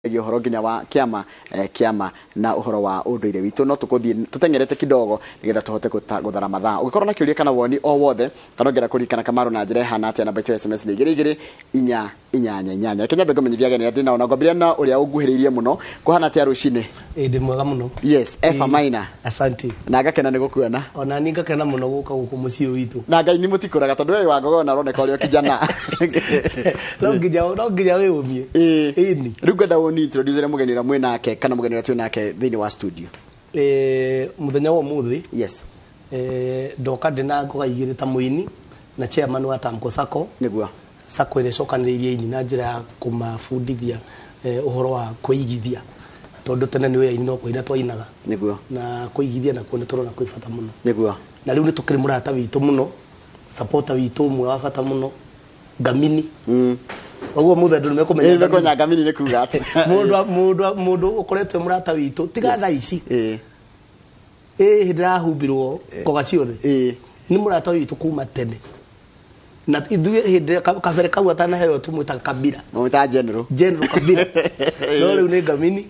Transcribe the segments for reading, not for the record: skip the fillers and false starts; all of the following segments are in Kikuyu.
Ũhoro nginya wa kĩama kĩama na ũhoro wa ũndũire witũ, no tũkũthiĩ tũteng'erete kidogo nĩgetha tũhote gũthara mathaa. Ũngĩkorwo na kĩũria kana woni o wothe, kana ũngĩenda kũririkana Kamaru na njĩra ĩhana atĩa, namba itũ ya SMS nĩ 22488. Reke nyambe ngũmenyithia ageni arĩa ndĩ nao, na ngwambĩrĩria na ũrĩa ũnguhĩrĩirie mũno. Kũhana atĩa rũcinĩ? Ĩ, ndĩ mwega mũno. Yes, Eva Maina. Asante. Na ngakena nĩ gũkuona. Ona niĩ ngakena mũno gũka gũkũ mũciĩ ũyũ witũ. Na Ngai nĩ mũtikũraga, tondũ we wa Ngogoyo na ũroneka ũrĩ o kijana. No nginya wĩyũmie. Ĩĩ. Ĩni. Rĩu ngwenda ũni introduce mũgeni ũrĩa mwĩ nake, kana mũgeni ũrĩa twĩ nake thĩinĩ wa studio. Mũthenya wa ũmũthĩ, ndoka ndĩ na ngoga igĩrĩ ta mũini na chairman wa Tamko Sacco. Sacco ĩrĩa ĩcokanĩrĩirie aini na njĩra ya kũmabundithia ũhoro wa kwĩigithia, tondũ tene nĩ aini no kũina twainaga. Na kũigithia nakuo nĩ tũrona kwĩ bata mũno. Na rĩu nĩ tũkĩrĩ mũrata witũ mũno, supporter witũ ũmwe wa bata mũno, Ngamini. Koguo mũthĩ andũ nĩ mekũmenya. Ĩĩ, mekũmenya Ngamini nĩ kuga atĩ. Mũndũ ũkoretwo e mũrata witũ tiga thaa ici. Ĩ hĩndĩ ĩrahumbirwo ngoga ciothe. Nĩ mũrata witũ kuma tene, na ithuĩ hĩndĩ ĩrĩa kabere kau atanaheo tũmwĩtaga Kabira. Mwĩtaga General. General Kabira, no rĩu nĩ Ngamini.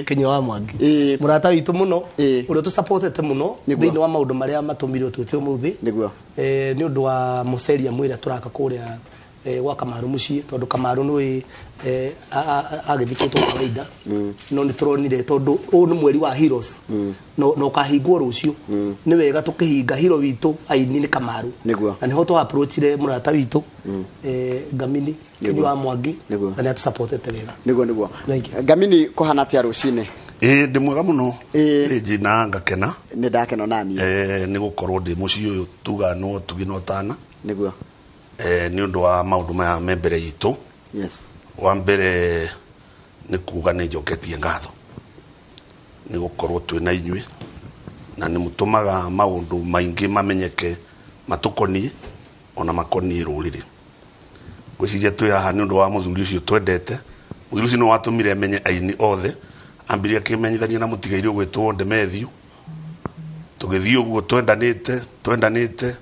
Kinyua wa Mwangi. Mũrata witũ mũno, ũrĩa tũsupportete mũno thĩinĩ wa maũndũ marĩa matũmire twĩte ũmũthĩ. Nĩ ũndũ wa mũceria mwĩrĩa tũraka kũrĩa gwa Kamaru mũciĩ, tondũ Kamaru nĩ agĩthikĩtwo kawaida, no nĩ tũronire tondũ ũyũ nĩ mweri wa heroes na ũkahingwo rũciũ, nĩ wega tũkĩhinga hero witũ aini nĩ Kamaru. Na nĩho twa approachire mũrata witũ Ngamini Kinyua wa Mwangi. Na nĩ atũsupportete wega. Nĩguo. Thank you. Ngamini, kũhana atĩa rũcinĩ? Ĩĩ, ndĩ mwega mũno. Ĩĩ. Ĩĩ, na ngakena. Nĩ ndakena naniĩ. Nĩ gũkorwo ndĩ mũciĩ ũyũ tugaga no ũtugi no tana. Nĩ ũndũ wa maũndũ maya me mbere itũ. Wa mbere nĩ kuga nĩ njoketie ngatho nĩ gũkorwo twĩ na inyuĩ, na nĩ mũtũmaga maũndũ maingĩ mamenyeke matũkoniĩ ona makoniĩ rũrĩrĩ. Ngwĩciria twĩ haha nĩ ũndũ wa mũthuri ũcio twendete. Mũthuri ũcio nĩ watũmire menye aini othe, ambirie akĩmenyithania na mũtigairĩ ũgwĩtwo Ndemethio. Tũgĩthiĩ ũguo twendanĩte twendanĩte,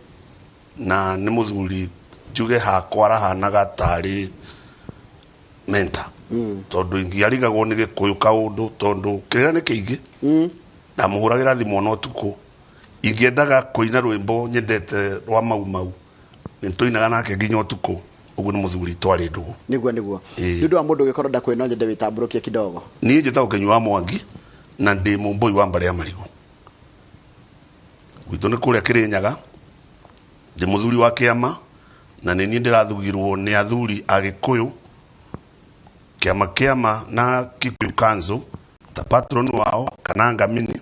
na nĩ mũthuri njuge hakwa arahanaga tarĩ mentor, tondũ ingĩarigagwo nĩ Gĩkũyũ kaũndũ, tondũ kĩrĩra nĩ kĩingĩ, ndamũhũragĩra thimũ ona ũtukũ. Ingĩendaga kũina rwĩmbo nyendete rwa Mau Mau, nĩ tũinaga nake nginya ũtukũ. Ũguo nĩ mũthuri twarĩ ndũgũ. Nĩguo. Ĩĩ. Nĩ ũndũ wa mũndũ ũgĩkorwo ndakwĩ, no nyende wĩtambũrũkie kidogo. Niĩ njĩtagwo Kĩnyua wa Mwangi na ndĩ mũmbũi wa mbarĩ ya Marigũ. Gwitũ nĩ kũrĩa Kĩrĩnyaga. Ndĩ mũthuri wa kĩama na nĩ niĩ ndĩrathugirwo nĩ athuri a Gĩkũyũ, kĩama na Kikuyu Council ta patron wao kana Ngamini.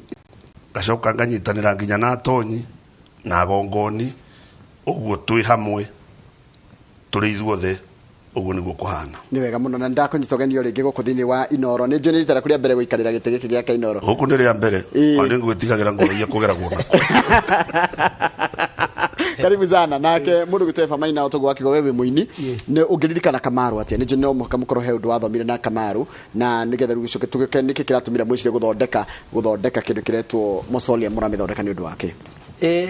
Ngacoka nganyitanĩra nginya na Atonyi na Agongoni, ũguo twĩ hamwe tũrĩ ithuothe. Ũguo nĩguo kũhana. Nĩ wega mũno, na ndakũnyita ũgeni o rĩngĩ gũkũ thĩinĩ wa Inoro. Nĩ njũĩ nĩ rita rĩaku rĩa mbere gũikarĩra gĩtĩ gĩkĩ gĩa Kainoro. Gũkũ nĩ rĩa mbere. Ona nĩ ngwĩtigagĩra ngoro iria kũgeragwo nako. Karibu sana. Nake mũndũ gwĩtwo Eva Maina, ũtũgũ wakiuga we wĩ mũini, nĩ ũngĩririkana Kamaru atĩa? Nĩ njũĩ no mũhaka mũkorwo he ũndũ wathomire na Kamaru, na nĩgetha rĩu gĩcoke tũgĩke nĩkĩ kĩratũmire mwĩcire gũthondeka kĩndũ kĩretwo mausoleum, mũramĩthondeka nĩ ũndũ wake?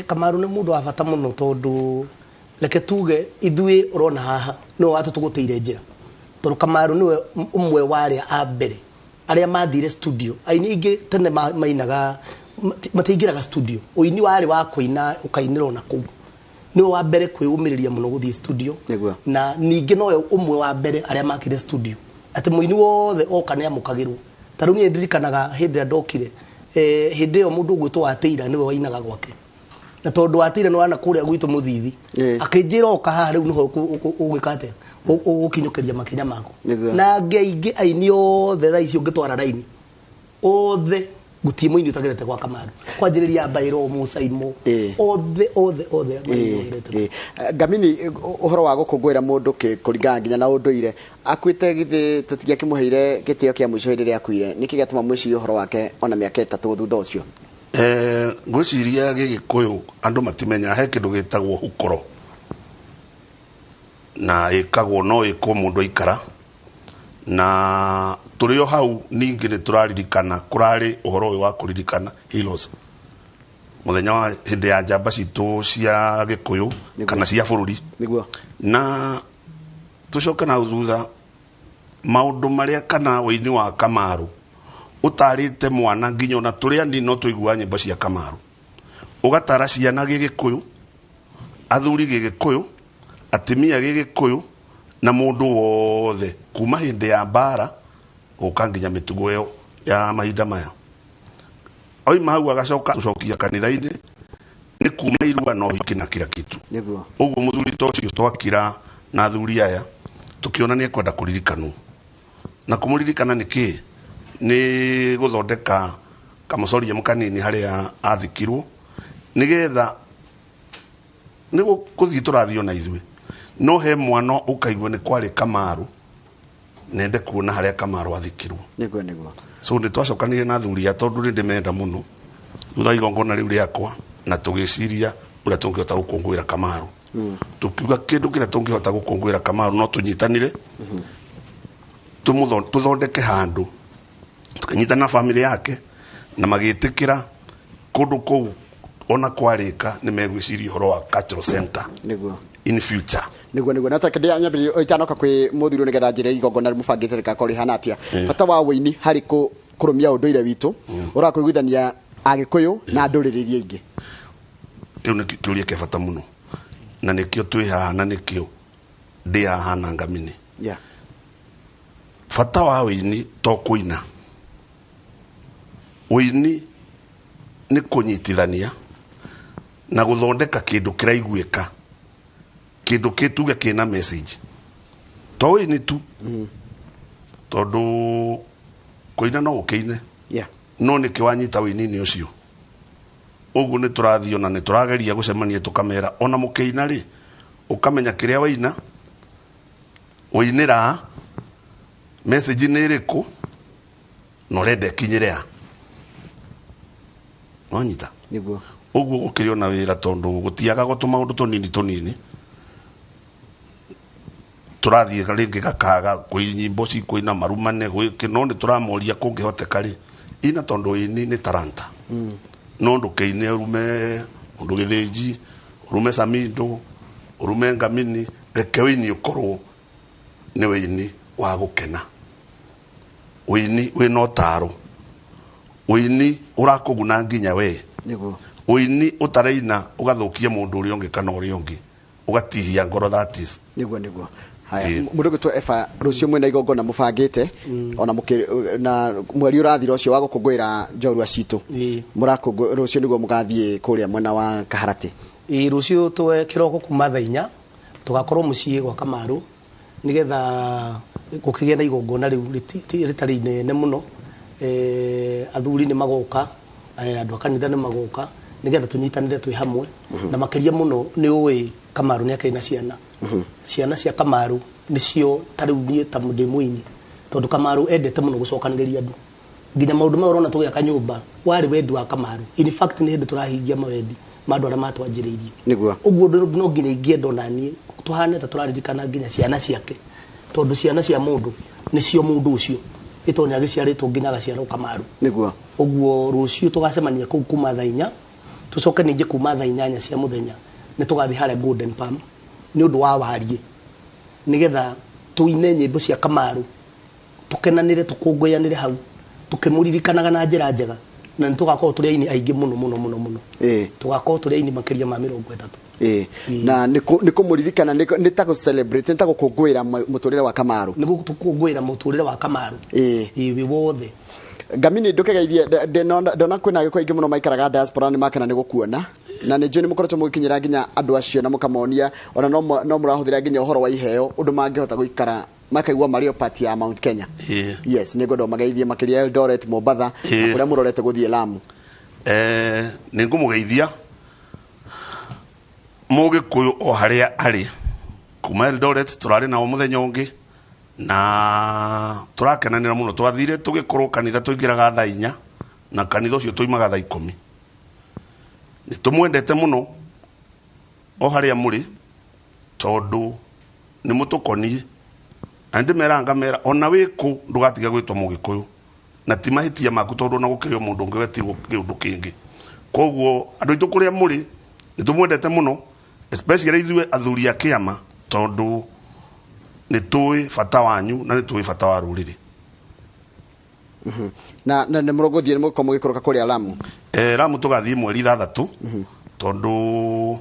Kamaru nĩ mũndũ wa bata mũno, tondũ reke tuge ithuĩ ũrona haha nĩwe watũtũgũtĩire njĩra, tondũ Kamaru nĩwe ũmwe wa arĩa a mbere arĩa mathire studio. Aini aingĩ tene mainaga matiingĩraga studio, ũini warĩ wa kũina ũkainĩra ona kũu. Nĩwe wa mbere kwĩyũmĩrĩria mũno gũthiĩ studio. Na ningĩ nowe ũmwe wa mbere arĩa makire studio atĩ mũini wothe oka nĩ amũkagĩrwo. Ta rĩu niĩ ndirikanaga hĩndĩ ĩrĩa ndokire, hĩndĩ ĩyo mũndũ ũgwĩtwo Watĩira nĩwe wainaga gwake, na tondũ Watĩira nĩ wana kũrĩa gwitũ mũthithi, akĩnjĩra oka haha rĩu nĩho ũgwĩka atĩa, ũgũkinyũkĩria makinya maku. Na angĩ aingĩ aini othe thaa ici ũngĩtwara raini othe, gũtirĩ mũini ũtagerete gwa Kamaru, kwanjĩrĩria Mbaĩro, Mũcaimo, othe othe othe magerete. Ĩĩ. Ngamini, ũhoro wa gũkũngũĩra mũndũ kũringana nginya na ũndũire, akuĩte githĩ tũtingĩakĩmũheire gĩtĩo kĩa mũico hĩndĩ ĩrĩa akuire? Nĩkĩ gĩatũma mwĩcirie ũhoro wake ona mĩaka 3 thutha ũcio? Ngwĩciria Gĩgĩkũyũ andũ matimenya he kĩndũ gĩtagwo hukoro, na ĩkagwo no ĩkwo mũndũ aikara na tũrĩ o hau. Ningĩ nĩ tũraririkana kũrarĩ ũhoro ũyũ wa kũririkana heroes, mũthenya wa hĩndĩ ya njamba citũ cia Gĩkũyũ kana cia bũrũri. Na tũcoke na hau thutha. Maũndũ marĩa kana wĩini wa Kamaru ũtarĩte mwana nginya ona tũrĩ anini no tũigua nyĩmbo cia Kamaru. Ũgatara ciana gĩgĩkũyũ, athuri gĩgĩkũyũ, atimia gĩgĩkũyũ na mũndũ wothe kuma hĩndĩ ya mbara gũka nginya mĩtugo ĩyo ya mahinda maya. Oima hau agacoka gũcokia kanitha-inĩ nĩ kuma irua na ũhiki na kila kitu. Nĩguo. Ũguo mũthuri ta ũcio twakira na athuri aya tũkĩona nĩ ekwenda kũririkanwo. Na kũmũririkana nĩ kĩ? Nĩ gũthondeka kamũcoria kanini harĩa athikirwo nĩgetha nĩ gũthiĩ tũrathiĩ ona ithuĩ. No he mwana ũkaigua nĩ kwarĩ Kamaru nende kuona harĩa Kamaru athikirwo. Nĩguo nĩguo. So nĩ twacokanire na athuri aya tondũ nĩ ndĩmenda mũno thutha wa igongona rĩu rĩakwa na tũgĩciria ũrĩa tũngĩhota gũkũngũĩra Kamaru. Tũkiuga kĩndũ kĩrĩa tũngĩhota gũkũngũĩra Kamaru no tũnyitanire tũthondeke handũ tũkĩnyitana na family yake na magĩtĩkĩra kũndũ kũu ona kwarĩka nĩ megwĩciria ũhoro wa cultural center. Nĩguo. In future. Nĩguo nĩguo. Na take ndĩanyambĩrĩria itanoka kwĩ mũthuri nĩgetha njĩre igongona mũbangĩte rĩgakorwo rĩhana atĩa. Bata wa wĩini harĩ kũrũmia ũndũire witũ ũrakũiguithania Agĩkũyũ na ndũrĩrĩ iria ingĩ. Kĩu nĩ kĩũria kĩa bata mũno na nĩkĩo twĩ haha na nĩkĩo ndĩ haha na Ngamini. Yeah. Bata wa wĩini to kũina. Wĩini nĩ kũnyitithania na gũthondeka kĩndũ kĩraiguĩka, kĩndũ kĩtuge kĩna message. To wĩini tu, tondũ kũina no ũkĩine. Yeah. No nĩkĩ wanyita wĩini-inĩ ũcio. Ũguo nĩ tũrathiĩ ona nĩ tũrageria gũcemania tũkamera ona mũkĩina rĩ ũkamenya kĩrĩa waina ũinĩra message nĩ ĩrĩkũ na ũrenda ĩkinyĩre a. Wanyita? Nĩguo. Ũguo gũkĩrĩ ona wĩra tondũ gũtiagaga tũmaũndũ tũnini tũnini tũrathiĩ rĩngĩ gakaga kwĩ nyĩmbo cikũina marumane gwĩke no nĩ tũramoria kũngĩhoteka rĩ ina tondũ ĩni nĩ talanta. No ndũkĩine ũrume ũndũ gĩthĩnji ũrume Samindo ũrume Ngamini reke wĩini ũkorwo nĩ wĩini wa gũkena, wĩini wĩna ũtaro, wĩini ũrakũguna nginya we. Nĩguo. Wĩini ũtaraina ũgathũkia mũndũ ũrĩa ũngĩ kana ũrĩa ũngĩ ũgatihia ngoro, that is. Nĩguo nĩguo. Haya, mũndũ ũgwĩtwo Eva rũciũ mwĩna igongona mũbangĩte ona na mweri ũrathira ũcio wa gũkũngũĩra njorua citũ. Mũrakũngũ rũciũ nĩguo mũgathiĩ kũrĩa mwena wa Kaharatĩ. Rũciũ twe kĩroko kuma thaa inya tũgakorwo mũciĩ gwa Kamaru nĩgetha gũkĩgĩe na igongona rĩu rĩtarĩ inene mũno. Athuri nĩ magoka, andũ a kanitha nĩ magoka nĩgetha tũnyitanĩre twĩ hamwe. Na makĩria mũno nĩ ũĩ Kamaru nĩ akĩrĩ na ciana. Ciana cia Kamaru nĩcio ta rĩu niĩ ta ndĩ mũini tondũ Kamaru endete mũno gũcokanĩrĩria andũ nginya maũndũ maya ũrona tũgĩaka nyũmba warĩ wendi wa Kamaru. In fact nĩ hĩndĩ tũrahingia mawendi ma andũ arĩa matwanjĩrĩirie. Nĩguo. Ũguo no nginya ingĩenda ona niĩ tũhane ta tũraririkana nginya ciana ciake tondũ ciana cia mũndũ nĩcio mũndũ ũcio ĩtondũ nĩ agĩciarĩtwo nginya agaciarwo Kamaru. Nĩguo. Ũguo rũciũ tũgacemania kũu kuma thaa inya tũcoke ningĩ kuma thaa inyanya cia mũthenya nĩ tũgathiĩ harĩa Golden Palm nĩ ũndũ wa wariĩ nĩgetha tũine nyĩmbo cia Kamaru tũkenanĩre tũkũngũyanĩre hau tũkĩmũririkanaga na njĩra njega na nĩ tũgakorwo tũrĩ aini aingĩ mũno mũno mũno mũno. Tũgakorwo tũrĩ aini makĩria ma 30. Na nĩ kũmũririkana nĩ ta gũ-celebrate nĩ ta gũkũngũĩra mũtũrĩre wa Kamaru. Nĩ gũkũngũĩra mũtũrĩre wa Kamaru. Wĩ wothe. Ngamini ndũkegeithie ndona kwĩna Agĩkũyũ aingĩ mũno maikaraga diaspora nĩ makena nĩ gũkuona na nĩ njũĩ nĩ mũkoretwo mũgĩkinyĩra nginya andũ acio na mũkamonia ona no mũrahũthĩra nginya ũhoro wa iheo ũndũ mangĩhota gũikara makaigua marĩ o part ya Mount Kenya. Yes, nĩ ngwenda ũmageithie makĩria Eldoret, Mombatha na kũrĩa mũrorete gũthiĩ Lamu. Nĩ ngũmũgeithia Mũgĩkũyũ o harĩa arĩ kuma Eldoret tũrarĩ nao mũthenya ũngĩ na tũrakenanĩra mũno. Twathire tũgĩkorwo kanitha tũingĩraga thaa inya na kanitha ũcio tũimaga thaa ikũmi. Nĩ tũmwendete mũno o harĩa mũrĩ tondũ nĩ mũtũkoniĩ na ndĩmeraga ngamera ona wĩ kũ ndũgatiga gwĩtwo Mũgĩkũyũ na ti mahĩtia maku tondũ ona gũkĩrĩ o mũndũ ũngĩ wetirwo kĩũndũ kĩngĩ. Koguo andũ aitũ kũrĩa mũrĩ nĩ tũmwendete mũno especially ithuĩ athuri a kĩama tondũ Nĩ tũĩ bata wanyu na nĩ tũĩ bata wa rũrĩrĩ. Na nĩ mũrũgũthiĩ nĩ mũgũkorwo mũgĩikũrũka kũrĩa Lamu? Lamu tũgathiĩ mweri 6, tondũ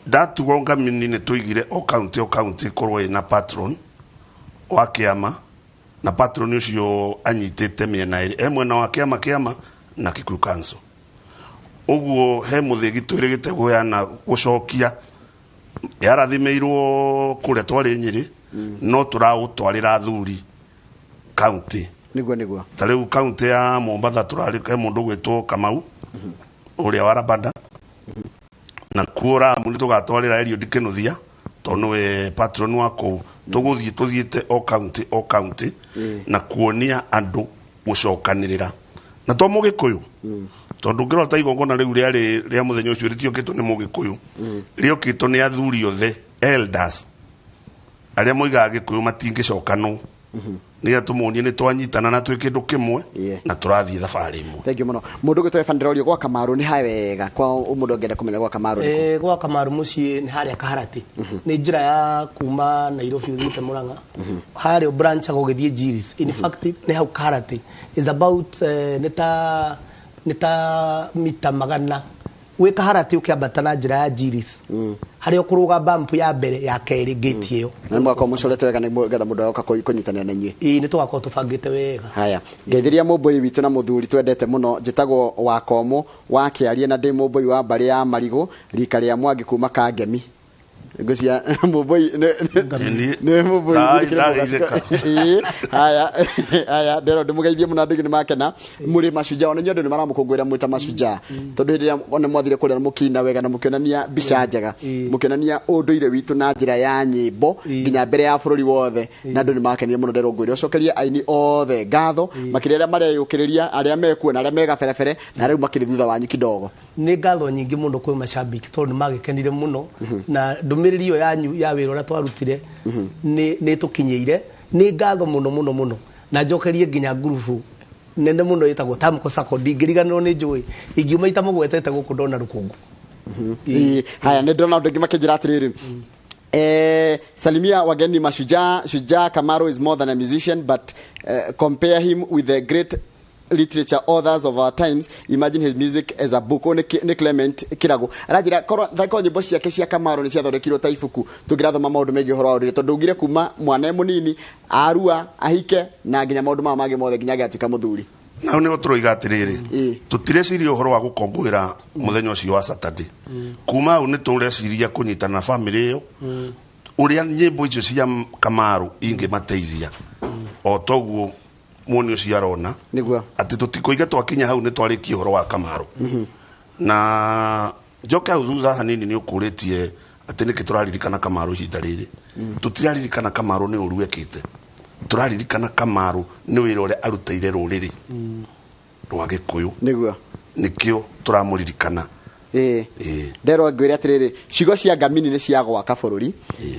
ndatuo ngamini nĩ tũigire o county o county ĩkorwo ĩna patron wa kĩama, na patron ũcio anyitĩte mĩena ĩrĩ, e mwena wa kĩama na Kikuyu Council. Ũguo he mũthĩgi twĩrĩgĩte kũheana gũcokia yarathimĩirwo kũrĩa twarĩ Nyĩrĩ, no tũraũtwarĩra athuri county. Nĩguo. Ta rĩu county ya Mombatha tũrarĩ he mũndũ ũgwĩtwo Kamau ũrĩa wa Rabanda, na kuo Lamu nĩ tũgatwarĩra Eliud Kinuthia tondũ nĩwe patron wa kũu. Tũgũthiĩ tũthiĩte o county o county na kuonia andũ gũcokanĩrĩra na to mũgĩkũyũ, tondũ ũngĩrora ta igongona rĩu rĩarĩ rĩa mũthenya ũcio rĩtiokĩtwo nĩ mũgĩkũyũ, rĩokĩtwo nĩ athuri othe elders arĩa moigaga gĩkũyũ matingĩcokanwo, nĩgetha tũmonie nĩ twanyitana na twĩ kĩndũ kĩmwe na tũrathiĩ thabarĩ ĩmwe. Thank you mũno. Mũndũ ũgwĩtwo Evan ndĩrorio gwa Kamaru nĩ hawega kwa mũndũ angĩenda kũmenya gwa Kamaru nĩ kũ? Gwa Kamaru mũciĩ nĩ harĩa Kaharati, nĩ njĩra ya kuma Nairobi ũthiĩte Murang'a, harĩa branch ũgĩthiĩ Njiris. In fact nĩ hau Kaharati is about nĩ ta mita 100 wĩ Kaharati ũkĩambata na njĩra ya Njiris, harĩa ũkũrũga bump ya mbere ya kerĩ gate ĩyo. Na nĩ mũgakorwo mũcorete wega nĩgetha mũndũ agoka kũnyitanĩra na inyuĩ. Ĩĩ, nĩ tũgakorwo tũbangĩte wega. Haya, ngeithiria mũmbũi witũ na mũthuri twendete mũno, njĩtagwo Wakomũ wa Kĩarie na ndĩ mũmbũi wa mbarĩ ya Marigũ, rika rĩa Mwangi kuma Kangemi. Ngũcia mũmbũi nĩ mũmbũi Ndagĩceka. Ĩĩ, haya, haya, ndĩrona ndĩmũgeithie mũno, andũ aingĩ nĩ makena. Mũrĩ mashujaa, ona inyuĩ andũ nĩ maramũkũngũĩra mwĩ ta mashujaa. Tondũ hĩndĩ ĩrĩa ona mwathire kũrĩa mũkĩina wega na mũkĩonania mbica njega, mũkĩonania ũndũire witũ na njĩra ya nyĩmbo nginya mbere ya bũrũri wothe, na andũ nĩ makenire mũno. Ndĩrona ngwĩre ũcokerie aini othe ngatho, makĩria arĩa mareyũkĩrĩria, arĩa mekuo na arĩa me gaberebere, na rĩu makĩrĩ thutha wanyu kidogo. Nĩ ngatho nyingĩ mũno kwĩ mashabiki tondũ nĩ magĩkenire mũno, na ndũmĩrĩri ĩyo yanyu ya wĩra ũrĩa twarutire nĩ ĩtũkinyĩire. Nĩ ngatho mũno mũno mũno, na njokerie nginya ngurubu nene mũno ĩtagwo Tamko Sacco, ndingĩriganĩrwo nĩ njũĩ ingiuma itamũgwetete gũkũ ndona rũkũngũ. Haya, nĩ ndĩrona andũ aingĩ makĩnjĩra atĩrĩrĩ, salimia wageni mashujaa. Shujaa Kamaru is more than a musician, but compare him with the great literature authors of our times. Imagine his music as a book. Nĩ Clement Kirago aranjĩra korwo ndagĩkorwo nyĩmbo ciake cia Kamaru nĩ ciathondekirwo ta ibuku, tũngĩrathoma maũndũ maingĩ ũhoro wa ũndũire, tondũ ugire kuma mwana e mũnini arua ahike na nginya maũndũ maya mangĩ mothe nginya agĩtuĩka mũthuri. Na hau nĩho tũroiga atĩrĩrĩ, tũtireciria ũhoro wa gũkũngũĩra mũthenya ũcio wa Saturday. Kuma hau nĩ tũreciria kũnyitana na family ĩyo, ũrĩa nyĩmbo icio cia Kamaru ingĩmateithia o toguo muoni ũcio arona. Nĩguo. Atĩ tũtikũiga twakinya hau nĩ twarĩkia ũhoro wa Kamaru. Na njoke hau thutha hanini nĩ ũkũrĩtie atĩ nĩkĩ tũraririkana Kamaru ihinda rĩrĩ. Tũtiraririkana Kamaru nĩ ũru ekĩte, tũraririkana Kamaru nĩ wĩra ũrĩa arutĩire rũrĩrĩ rwa Gĩkũyũ. Nĩguo. Nĩkĩo tũramũririkana. Nderwo ngwĩre atĩrĩrĩ, ciugo cia Ngamini nĩ cia gwaka bũrũri.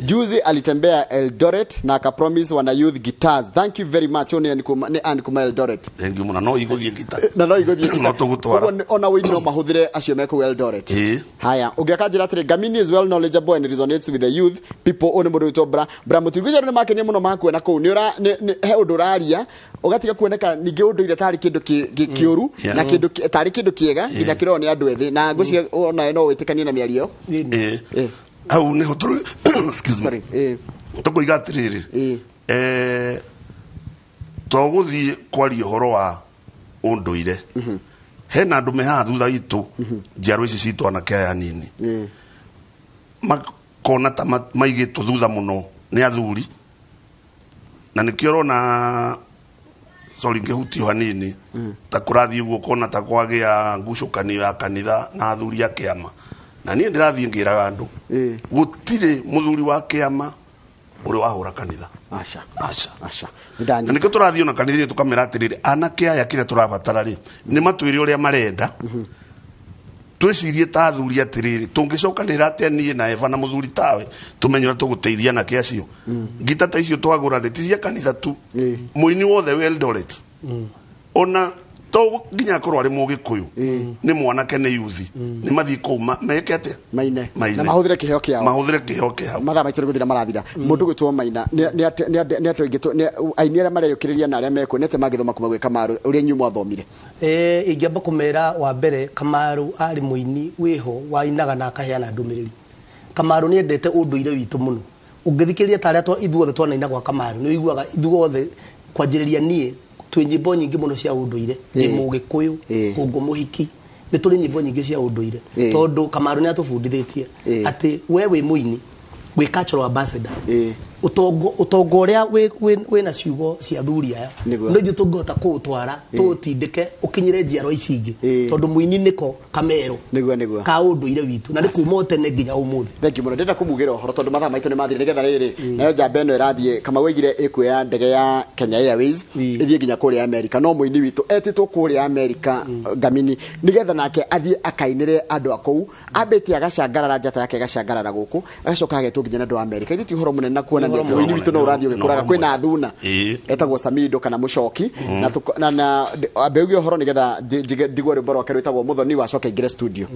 Juzi alitembea Eldoret na akapromise wana youth guitars. Thank you very much. Nĩ Ann kuma Eldoret. Thank you mũno. No igũthiĩ ngita. Na no igũthiĩ ngita. No tũgũtwara. Ũguo ona wĩini no mahũthĩre acio me kũu Eldoret. Haya, ũngĩ akanjĩra atĩrĩ, Ngamini is well knowledgeable and resonates with the youth people. Ũyũ nĩ mũndũ wĩtwo Bra Mũturi. Ngwĩciria andũ nĩ makenire mũno makuona kũu. Nĩ ũra, nĩ, nĩ, he ũndũ ũraria, ũgatiga kuoneka ningĩ ũndũire tarĩ kĩndũ kĩũru, na kĩndũ tarĩ kĩndũ kĩega, nginya kĩrorwo nĩ andũ ethĩ. Na ngwĩciria ona no wĩtĩkanie na mĩario. Hau nĩho tũrĩ, excuse me. Sorry. Tũkũiga atĩrĩrĩ, to gũthiĩ kwaria ũhoro wa ũndũire. Hena andũ me haha thutha witũ, njiarwa ici citũ anake aya anini. Makona ta maigĩtwo thutha mũno nĩ athuri. Na nĩkĩo ũrona, sorry, ngĩhutio hanini, ta kũrathiĩ ũguo ũkona ta kwagĩa ngucũkanio ya kanitha na athuri a kĩama. Na niĩ ndĩrathiĩ ngĩraga andũ, gũtirĩ mũthuri wa kĩama ũrĩ wahũra kanitha. Aca. Aca. Aca. Na nĩkĩo tũrathiĩ ona kanitha-inĩ tũkamera atĩrĩrĩ, anake aya kĩrĩa tũrabatara rĩ, nĩ matwĩre ũrĩa marenda. Twĩcirie ta athuri atĩrĩrĩ, tũngĩcokanĩrĩra atĩa niĩ na Eva na mũthuri tawe, tũmenye ũrĩa tũgũteithia anake acio. Ngita ta icio twagũra rĩ, ti cia kanitha tu. Mũini wothe wĩ Eldoret. Ona To nginya akorwo arĩ Mũgĩkũyũ, nĩ mwanake, nĩ yuthi, nĩ mathiĩ kũu meke atĩa? Maine na mahũthĩre kĩheo kĩao. Mahũthĩre kĩheo kĩao. Mathaa maitũ nĩ gũthira marathira. Mũndũ gwĩtwo Maina nĩ atũ aingĩ aini arĩa mareyũkĩrĩria na arĩa mekuo nĩ atĩa mangĩthoma kuma gwĩ Kamaru ũrĩa inyuĩ mwathomire? Ingĩamba kũmera wa mbere, Kamaru arĩ mũini wĩho wainaga na akaheana ndũmĩrĩri. Kamaru nĩ endete ũndũire witũ mũno. Ũngĩthikĩrĩria ta arĩa ithuothe twanaina gwa Kamaru, nĩ ũiguaga ithuothe kwanjĩrĩria niĩ twĩ nyĩmbo nyingĩ mũno cia ũndũire. Ndĩ Mũgĩkũyũ, Kũngũ Mũhiki, nĩ tũrĩ nyĩmbo nyingĩ cia ũndũire. Tondũ Kamaru nĩ atũbundithĩtie atĩ we wĩ mũini, wĩ cultural ambassador. Ũtonga ũrĩa wĩna ciugo cia athuri aya, no ithuĩ tũngĩhota kũũtwara, tũũtindĩke ũkinyĩre njiarwa ici ingĩ. Tondũ mũini nĩko kamero ka ũndũire witũ, na nĩ kuma o tene nginya ũmũthĩ. Thank you mũno. Ndĩrenda kũmugĩra ũhoro tondũ mathaa maitũ nĩ mathira, nĩgetha rĩrĩ nayo njamba ĩno ĩrathiĩ. Kamau oigire ĩkuoya ndege ya Kenya Airways ĩthiĩ nginya kũrĩa America, no mũini witũ etĩtwo kũrĩa America Ngamini nĩgetha nake athiĩ akainĩre andũ a kũu, ambĩte agacangarara njata yake ĩgacangarara gũkũ, agacoka agetwo nginya na andũ a America. Ithuĩ ti ũhoro mũnene na kuonania atĩ ũini witũ no ũrathiĩ ũgĩkũraga. Kwĩna thuna etagwo Samido kana Mũcoki, na ambe uge ũhoro nĩgetha ndigwe rwĩmbo rwake rwĩtagwo Mũthoni, wacoka ingĩre studio.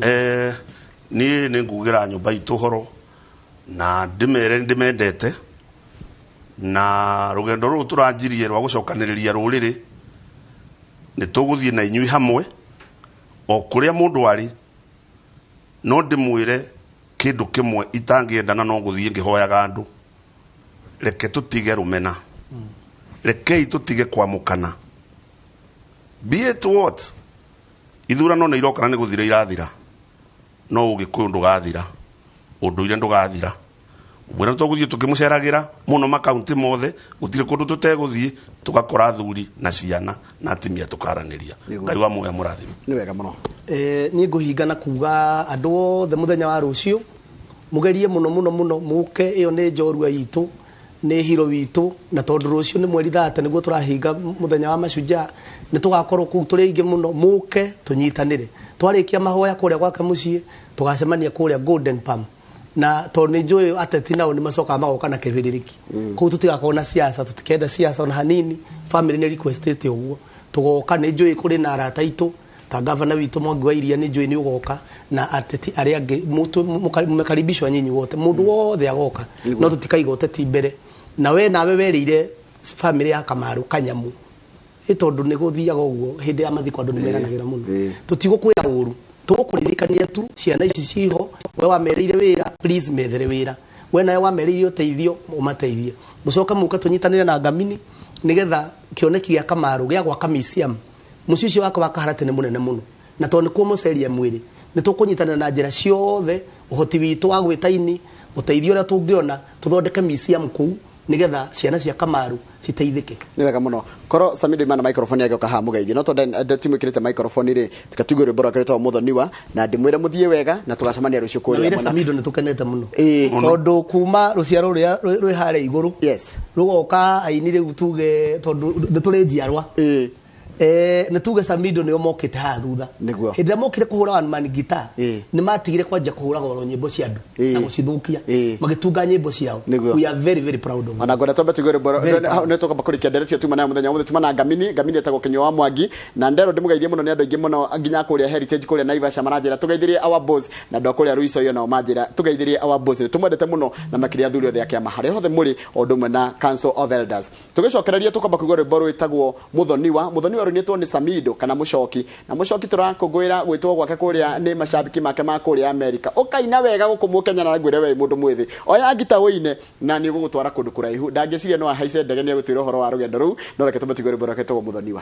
Niĩ nĩ ngugĩra nyũmba itũ ũhoro na ndĩmere ndĩmendete, na rũgendo rũrũ tũranjirie rwa gũcokanĩrĩria rũrĩrĩ nĩ tũgũthiĩ na inyuĩ hamwe o kũrĩa mũndũ arĩ, no ndĩmwĩre kĩndũ kĩmwe itangĩenda na no ngũthiĩ ngĩhoyaga andũ. Reke tũtige rũmena, rekei tũtige kwamũkana. Be it what, ithurano nĩ iroka na nĩ gũthira irathira, no Ũgĩkũyũ ndũgathira, ũndũire ndũgathira. Mwĩra tũgũthiĩ tũkĩmũceragĩra mũno makaunti mothe, gũtirĩ kũndũ tũtegũthiĩ, tũgakora athuri na ciana na atumia tũkaranĩria. Ngai wa muoyo mũrathime. Nĩ wega mũno. Niĩ ngũhinga na kuga andũ othe mũthenya wa rũciũ mũgerie mũno mũno mũno mũke, ĩyo nĩ njorua itũ, nĩ hiro witũ, na tondũ rũciũ nĩ mweri 30 nĩguo tũrahinga mũthenya wa mashujaa, nĩ tũgakorwo kũu tũrĩ aingĩ mũno, mũke tũnyitanĩre. Twarĩkia mahoya kũrĩa gwake mũciĩ, tũgacemania kũrĩa Golden Palm. Na tondũ nĩ njũĩ ateti nao nĩ macokaga magoka na kĩbĩrĩrĩki. Kũu tũtigakorwo na siasa, tũtikenda siasa ona hanini, family nĩ requestĩte ũguo. Tũgoka, nĩ njũĩ kũrĩ na arata aitũ ta gavana witũ Mwangi wa Iria, nĩ njũĩ nĩ ũgoka, na ateti arĩa angĩ mmekaribishwa nyinyi wote, mũndũ wothe agoka, no tũtikaiga ũteti mbere. Na we nawe werĩire family ya Kamaru kanyamu, ĩ tondũ nĩ gũthiaga ũguo hĩndĩ ya mathiko andũ nĩ meranagĩra mũno. Tũtigũkwĩra ũru, tũgũkũririkania tu ciana ici ciho, we wamerĩire wĩra, please methere wĩra, we nawe wamerĩire ũteithio, ũmateithie. Mũcoke mũke tũnyitanĩre na Ngamini nĩgetha kĩoneki gĩa Kamaru gĩa gwaka museum, mũciĩ ũcio wake wa Kaharati nĩ mũnene mũno, na tondũ nĩkuo mũceria mwĩrĩ, nĩ tũkũnyitanĩra na njĩra ciothe, ũhoti witũ wa gwĩta ini, ũteithio ũrĩa tũngĩona, tũthondeke museum kũu nĩgetha ciana cia Kamaru citeithĩke. Nĩ wega mũno. Korwo Samido imana microphone yake ũkaha mũgeithie, no tondũ timwĩkĩrĩte microphone rĩ, tikatuigue rwĩmbo rwake rwĩtagwo Mũthoniwa, na ndĩmwĩre mũthiĩ wega na tũgacemania rũciũ kũrĩa mwena. Samido nĩ tũkenete mũno. Tondũ kuma rũciaro rũrĩa rwĩ harĩa igũrũ, rũgoka aini rĩu tuge tondũ nĩ tũrĩ njiarwa. Nĩ tuge Samido nĩo mokĩte haha thutha. Hĩndĩ ĩrĩa mokire kũhũra one man guitar, nĩ matigire kwanja kũhũraga oro nyĩmbo cia andũ na gũcithũkia, magĩtunga nyĩmbo ciao. We are very very proud of them. Ona ngwenda twambe tũigue rwĩmbo nĩ tũkwamba kũrikia nderetio tuma nayo mũthenya ũmũthĩ, tuma na Ngamini. Ngamini etagwo Kĩnyua wa Mwangi, na Ndero ndĩmũgeithie mũno nĩ andũ aingĩ mũno nginya kũrĩa Heritage kũrĩa Naivasha maranjĩra tũgeithĩrie our boss, na andũ a kũrĩa Ruico nao manjĩra tũgeithĩrie our boss. Tũmwendete mũno na makĩria athuri othe a kĩama harĩa hothe mũrĩ, o ũndũ ũmwe na Council of Elders. Tũgĩcokereria tũkwamba kũigua rwĩmbo rwĩtagwo Mũthoniwa. Mũthoniwa rũinĩtwo nĩ Samido kana Mũcoki, na Mũcoki tũrakũngũĩra gwĩtwo gwake kũrĩa nĩ macambĩki make ma kũrĩa America. Ũkaina wega gũkũ Mũkenya na ngwĩre we mũndũ mwĩthĩ, oya ngita ũine na nĩ ũgũgũtwara kũndũ kũraihu. Ndangĩciria no ahaice ndege nĩ egũtwĩra ũhoro wa rũgendo rũu, no reke tũmbe tũigue rwĩmbo rwake rwĩtagwo Mũthoniwa.